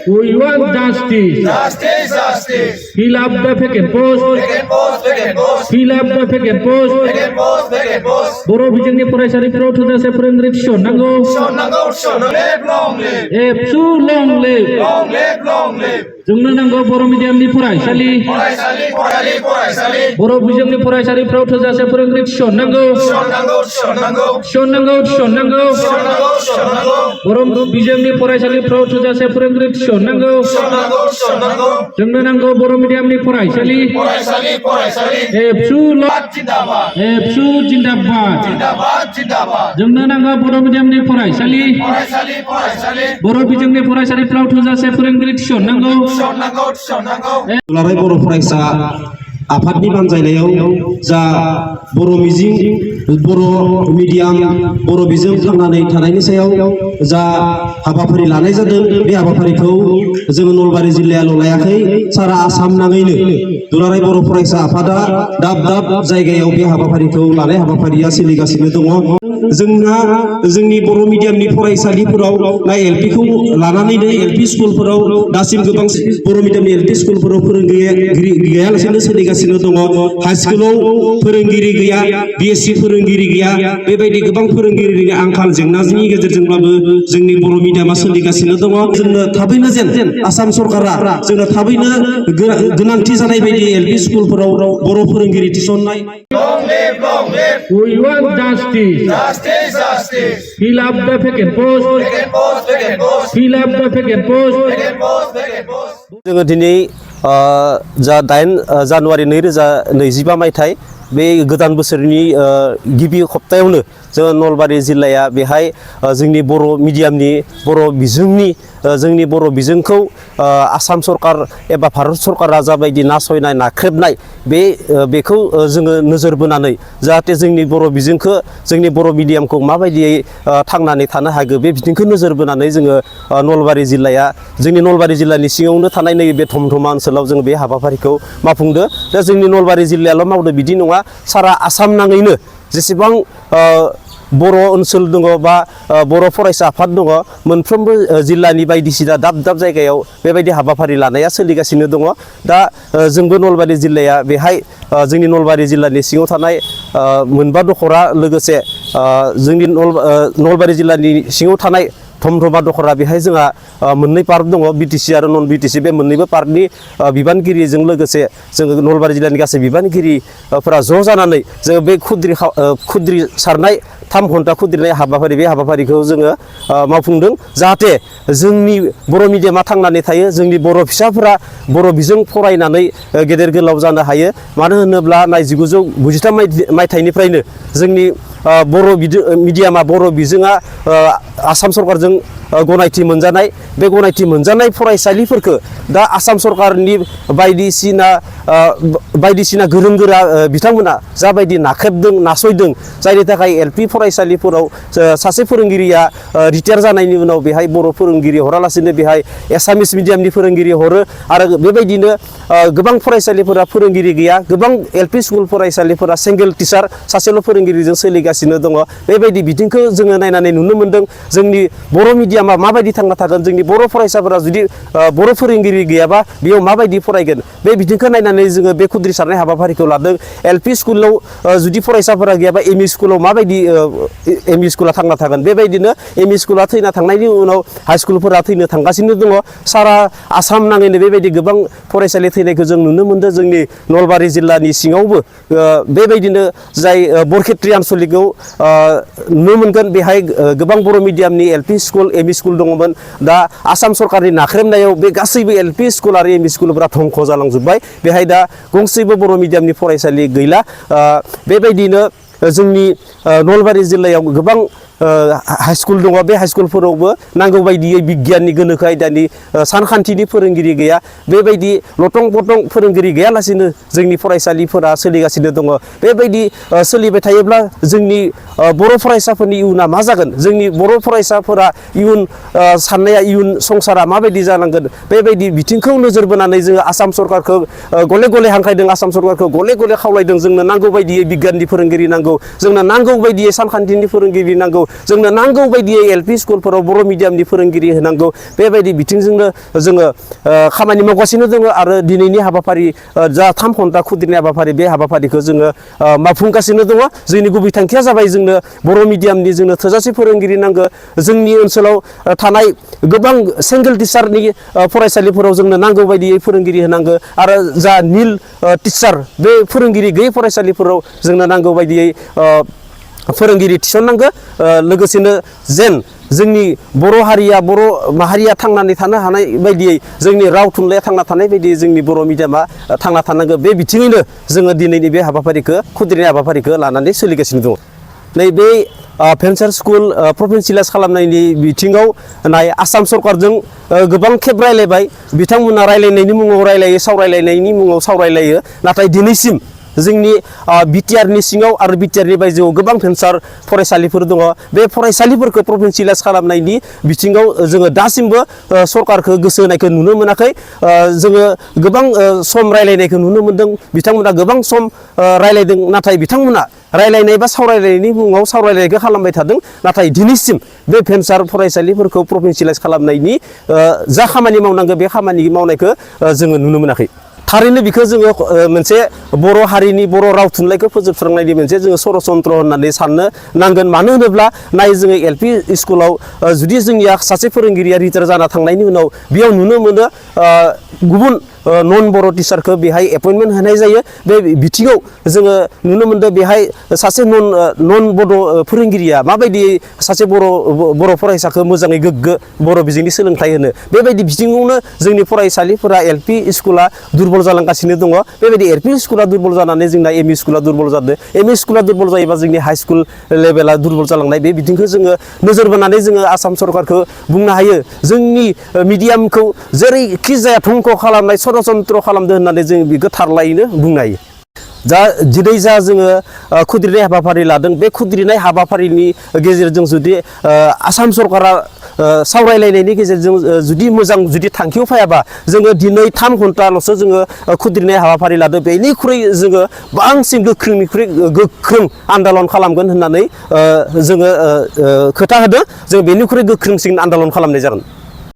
We want justice. Justice, justice. Fill up the vacant post. Vacant post, vacant post. Fill up the vacant post. Vacant post, vacant post. बर' बिजोंनि फरायसालिफोराव थोजासे फोरोंगिरि थिसननांगौ। Shonnago, shon, live, long live. एबसु long live. Long live, long live. जोंनो नांगौ बर' मिडियामनि फरायसालि। Faraisali, faraisali, faraisali. बर' बिजोंनि फरायसालिफोराव थोजासे फोरोंगिरि थिसननांगौ। Shonnago, shonnago. थिसननांगौ थिसननांगौ। Shonnago, shonnago. बर' बिजोंनि फरायसालिफोराव थोजासे फोरोंगिरि थिसननांगौ। Shonnago, shonnago. जोंनो नांगौ बर' मिडियामनि फरायसालि। Faraisali, faraisali. एबसु Jindabad. एबसु जिन्दाबाद। Jindabad, jindabad. जोंनो नांगौ बर' मिडियामनि फरायसालि। Faraisali, faraisali. बर' बिजोंनि फरायसालिफोराव थोजासे फोरोंगिरि थिसननांगौ। Shonnago, shonnago. दुलाराय बर' फरायसा आफादनि बानजायनायाव जा बर' मिजिं बर' मिडियाम बर' बिजों थांनानै थानायनि सायाव जा हाबाफारि लानाय जादों बे हाबाफारिखौ जोङो नलबारि जिल्लायाल' लायाखै सारा आसाम नाङैनो दुलाराय बर' फरायसा आफादा दाब दाब जायगायाव बे हाबाफारिखौ लानाय हाबाफारिया सोलिगासिनो दङ। जोंना जोंनि बर' मिडियामनि फरायसालिफोराव एलपि खौ लानानैनो एलपि स्कुलफोराव दासिम गोबां बर' मिडियामनि एलपि स्कुलफोराव फोरोंगिरि गैयालासेनो सोलिगासिनो दङ। हाई स्कुलाव फोरोंगिरि गैया, बिएससि फोरोंगिरि गैया, बेबायदि गोबां फोरोंगिरिनि आंखाल जेंनानि गेजेरजोंब्लाबो जोंनि बर' मिडियामा सोलिगासिनो दङ। जोंनो थाबैनो जेन आसाम सरकारा जोंनो थाबैनो गोनांथि जानाय बायदि एलपि स्कुलफोराव बर' फोरोंगिरि थिसननाय। Long live, long live. We want justice. Justice, justice. Fill up the vacant post. Vacant post, vacant post. Fill up the vacant post. Vacant post, vacant post. जोङो दिनै जा 8 जानुवारि 2025 मायथाइ बे गोदान बोसोरनि गिबि सप्तायावनो जोङो नलबारि जिल्लाया बेहाय जोंनि बर' मिडियामनि बर' बिजोंनि जोंनि बर' बिजोंखौ आसाम सरकार एबा भारत सरकारा जाबायदि नासयनाय नाख्रेबनाय बेखौ जोङो नोजोर बोनानै जाहाथे जोंनि बर' बिजोंखौ जोंनि बर' मिडियामखौ माबायदियै थांनानै थानो हागौ बे बिथिंखौ नोजोर बोनानै जोङो नलबारि जिल्लाया जोंनि नलबारि जिल्लानि सिङावनो थानाय नैबे धमधमा ओनसोलाव जोङो बे हाबाफारिखौ मावफुंदो। दा जोंनि नलबारि जिल्लायाल' मावदो बिदि नङा, सारा आसाम नाङैनो जेसेबां बर' ओनसोल दङ बा बर' फरायसा आफाद दङ मोनफ्रोमबो जिल्लानि बायदिसिना दाब दाब जायगायाव बेबायदि हाबाफारि लानाया सोलिगासिनो दङ। दा जोंबो नलबारि जिल्लाया बेहाय जोंनि नलबारि जिल्लानि सिङाव थानाय मोनबा दख'रा लोगोसे जोंनि नलबारि जिल्लानि सिङाव थानाय धमधमा दख'रा बेहाय जोंहा मोननै पार्क दङ, बिटिसि आरो नन बिटिसि। बे मोननैबो पार्कनि बिबानगिरिजों लोगोसे जोङो नलबारि जिल्लानि गासै बिबानगिरिफोरा ज' जानानै जोङो बे खुद्रि सारनाय 3 घन्टा खुद्रिनाय हाबाफारि बे हाबाफारिखौ जोङो मावफुंदों जाहाथे जोंनि बर' मिडियामा थांनानै थायो, जोंनि बर' फिसाफोरा बर' बिजों फरायनानै गेदेर गोलाव जानो हायो। मानो होनोब्ला 1993 मायथाइनिफ्रायनो जोंनि बर' मिडियामा बर' बिजोङा आसाम सरकारजों गनायथि मोनजानाय बे गनायथि मोनजानाय फरायसालिफोरखौ दा आसाम सरकारनि बायदिसिना गोरों गोरा बिथांमोना जाबायदि नाख्रेबदों नासयदों जायनि थाखाय एलपि फरायसालिफोराव सासे फोरोंगिरिया रिटायार जानायनि उनाव बेहाय बर' फोरोंगिरि हरालासिनो बेहाय एसामिस मिडियामनि फोरोंगिरि हरो आरो बेबायदिनो गोबां फरायसालिफोरा फोरोंगिरि गैया, गोबां एलपि स्कुल फरायसालिफोरा सिंगेल टिचार सासेल' फोरोंगिरिजों सोलिगासिनो दङ। बेबायदि बिथिंखौ जोङो नायनानै नुनो मोन्दों जोंनि बर' मिडियामा माबायदि थांना थागोन, जोंनि बर' फरायसाफोरा जुदि बर' फोरोंगिरि गैयाबा बेयाव माबायदि फरायगोन बे बिथिंखौ नायनानै जोङो बे खुद्रि सारनाय हाबाफारिखौ लादों। एलपि स्कुलाव जुदि फरायसाफोरा गैयाबा एमइ स्कुलाव माबायदि एमइ स्कुला थांना थागोन, बेबायदिनो एमइ स्कुला थैना थांनायनि उनाव हाई स्कुलफोरा थैनो थांगासिनो दङ। सारा आसाम नाङैनो बेबायदि गोबां फरायसालि थैनायखौ जों नुनो मोन्दों। जोंनि नलबारि जिल्लानि सिङावबो बेबायदिनो जाय बरखेत्रि आनसलिकआव नुनो मोनगोन बेहाय गोबां बर' मिडियामनि एलपि स्कुल एमइ स्कुल दङमोन। दा आसाम सरकारनि नाख्रेबनायाव बे गासैबो एलपि स्कुल आरो एमइ स्कुलफोरा धंख' जालांजोब्बाय। बेहाय दा गंसेबो बर' मिडियामनि फरायसालि गैला। बेबायदिनो जोंनि नलबारि जिल्लायाव गोबां हाई स्कुल दङ, बे हाई स्कुलफोरावबो नांगौ बायदियै बिगियाननि गोनोखो आयदानि सानखान्थिनि फोरोंगिरि गैया। बेबायदि लटं पटं फोरोंगिरि गैयालासेनो जोंनि फरायसालिफोरा सोलिगासिनो दङ। बेबायदि सोलिबाय थायोब्ला जोंनि बर' फरायसाफोरनि इयुना मा जागोन, जोंनि बर' फरायसाफोरा इयुन साननाया इयुन संसारा माबायदि जानांगोन, बेबायदि बिथिंखौ नोजोर बोनानै जोङो आसाम सरकारखौ गले गले हांख्रायदों, आसाम सरकारखौ गले गले खावलायदों। जोंनो नांगौ बायदियै बिगियाननि फोरोंगिरि नांगौ, जोंनो नांगौ बायदियै सानखान्थिनि फोरोंगिरि नांगौ, जोंनो नांगौ बायदियै एलपि स्कुलफोराव बर' मिडियामनि फोरोंगिरि होनांगौ बेबायदि बिथिंजोंनो जोङो खामानि मावगासिनो दङ आरो दिनैनि हाबाफारि जा 3 घन्टा खुदिरनाय हाबाफारि बे हाबाफारिखौ जोङो मावफुंगासिनो दङ जोंनि गुबै थांखिया जाबाय जोंनो बर' मिडियामनि जोंनो थोजासे फोरोंगिरि नांगौ जोंनि ओनसोलाव थानाय गोबां सिंगल टिचारनि फरायसालिफोराव जोंनो नांगौ बायदियै फोरोंगिरि होनांगौ आरो जा निल टिचार बे फोरोंगिरि गैयै फरायसालिफोराव जोंनो नांगौ बायदियै फोरोंगिरि थिसननांगौ लोगोसेनो जेन जोंनि बर' हारिया बर' माहारिया थांनानै थानो हानाय बायदियै जोंनि राव थुनलाइया थांना थानाय बायदियै जोंनि बर' मिडियामा थांना थानांगौ बे बिथिङैनो जोङो दिनैनि बे हाबाफारिखौ खुदिरनाय हाबाफारिखौ लानानै सोलिगासिनो दङ नैबे भेन्सार स्कुल प्रभिन्सियेलाइज खालामनायनि बिथिङाव नाय आसाम सरकारजों गोबां खेब रायलायबाय बिथांमोना रायलायनायनि मुङाव रायलायो सावरायलायनायनि मुङाव सावरायलायो नाथाय दिनैसिम जोंनि बिटिआरनि सिङाव आरो बिटिआरनि बायजोआव गोबां भेन्सार फरायसालिफोर दङ बे फरायसालिफोरखौ प्रभिन्सियेलाइज खालामनायनि बिथिङाव जोङो दासिमबो सरकारखौ गोसो होनायखौ नुनो मोनाखै जोङो गोबां सम रायलायनायखौ नुनो मोनदों बिथांमोना गोबां सम रायलायदों नाथाय बिथांमोना रायलायनाय बा सावरायलायनायनि मुङाव सावरायलायनायखौ खालामबाय थादों नाथाय दिनैसिम बे भेन्सार फरायसालिफोरखौ प्रभिन्सियेलाइज खालामनायनि जा खामानि मावनांगौ बे खामानि मावनायखौ जोङो नुनो मोनाखै थारैनो बिखौ जोङो मोनसे बर' हारिनि बर' राव थुनलाइखौ फोजोबस्रांनायनि मोनसे जोङो षड़यन्त्र होननानै साननो नांगोन मानो होनोब्ला नाय जोङो एलपि स्कुलाव जुदि जोंनिया सासे फोरोंगिरिया रिटायार जाना थांनायनि उनाव बेयाव नुनो मोनो गुबुन नन बर' टिचारखौ बेहाय एपइन्टमेन्ट होनाय जायो बे बिथिङाव जोङो नुनो मोनदों बेहाय सासे नन बड' फोरोंगिरिया माबायदियै सासे बर' फरायसाखौ मोजाङै गोग्गो बर' बिजोंनि सोलोंथाइ होनो बेबायदि बिथिङावनो जोंनि फरायसालिफोरा एलपि स्कुला दुरबल जालांगासिनो दङ बेबायदि एलपि स्कुला दुरबल जानानै जोंना एमइ स्कुला दुरबल जादों एमइ स्कुला दुरबल जायोबा जोंनि हाइ स्कुल लेभेला दुरबल जालांनाय बे बिथिंखौ जोङो नोजोर बोनानै जोङो आसाम सरकारखौ बुंनो हायो जोंनि मिडियामखौ जेरैखि जाया धंख' खालामनाय षड़यन्त्र खालामदों होननानै जों बेखौ थारलायैनो बुंनो हायो दिनै जा जोङो खुदिरनाय हाबाफारि लादों बे खुदिरनाय हाबाफारिनि गेजेरजों जुदि आसाम सरकारा सावरायलायनायनि गेजेरजों जुदि मोजां जुदि थांखियाव फैयाबा जोङो दिनै 3 घन्टाल'सो जोङो खुदिरनाय हाबाफारि लादों बेनिख्रुइ जोङो बांसिन गोख्रोंनिख्रुइ गोख्रों आन्दालन खालामगोन होननानै जोङो खोथा होदों जों बेनिख्रुइ गोख्रोंसिन आन्दालन खालामनाय जागोन